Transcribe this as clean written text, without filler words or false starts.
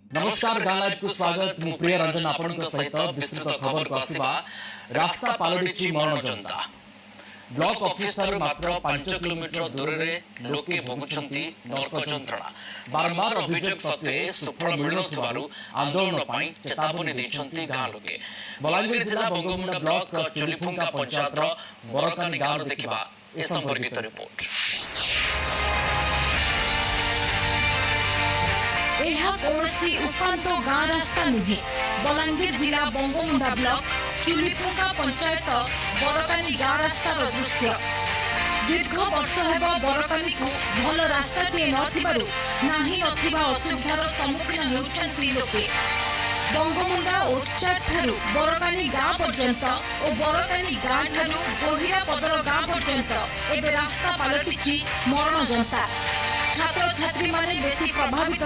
ନମସ୍କାର, ଗାଁ ଲାଇଭକୁ ସ୍ୱାଗତ। ମୁଁ ପ୍ରିୟ ରଞ୍ଜନ ଆପଣଙ୍କ ସହିତ। ବିସ୍ତୃତ ଖବରକୁ ଆସିବା। ରାସ୍ତା ପାଲଟିଛି ମରଣଯନ୍ତା। ବ୍ଲକ ଅଫିସ ଠାରୁ ମାତ୍ର 5 କିଲୋମିଟର ଦୂରରେ ଲୋକେ ଭୋଗୁଛନ୍ତି ନର୍କ ଯନ୍ତ୍ରଣା। ବାରମ୍ବାର ଅଭିଯୋଗ ସତ୍ତ୍ୱେ ସୁଫଳ ମିଳୁନଥିବାରୁ ଆନ୍ଦୋଳନ ପାଇଁ ଚେତାବନୀ ଦେଇଛନ୍ତି ଗାଁ ଲୋକେ। ବଲାଙ୍ଗୀର ଜିଲ୍ଲା ବଙ୍ଗୋମୁଣ୍ଡା ବ୍ଲକ ଚୁଲିଫୁଙ୍କା ପଞ୍ଚାୟତର ବରକାନୀ ଗାଁରୁ ଦେଖିବା ଏ ସମ୍ପର୍କିତ ରିପୋର୍ଟ। ଏହା କୌଣସି ଉପାନ୍ତ ଗାଁ ରାସ୍ତା ନୁହେଁ। ବଲାଙ୍ଗୀର ଜିଲ୍ଲା ବଙ୍ଗୋମୁଣ୍ଡା ବ୍ଲକ ଚୁଲିପୁଙ୍କା ପଞ୍ଚାୟତ ବରକାନୀ ଗାଁ ରାସ୍ତାର ଦୃଶ୍ୟ। ଦୀର୍ଘ ବର୍ଷ ହେବ ବରକାନୀକୁ ଭଲ ରାସ୍ତାଟିଏ ନଥିବାରୁ ନାହିଁ ନଥିବା ଅସୁବିଧାର ସମ୍ମୁଖୀନ ହେଉଛନ୍ତି ଲୋକେ। ବଙ୍ଗୋମୁଣ୍ଡା ଠାରୁ ବରକାନୀ ଗାଁ ପର୍ଯ୍ୟନ୍ତ ଓ ବରକାନୀ ଗାଁ ଠାରୁ ଗୋହିରାପଦର ଗାଁ ପର୍ଯ୍ୟନ୍ତ ଏବେ ରାସ୍ତା ପାଲଟିଛି ମରଣଯନ୍ତା। ଛାତ୍ରଛାତ୍ରୀମାନେ ବେଶୀ ପ୍ରଭାବିତ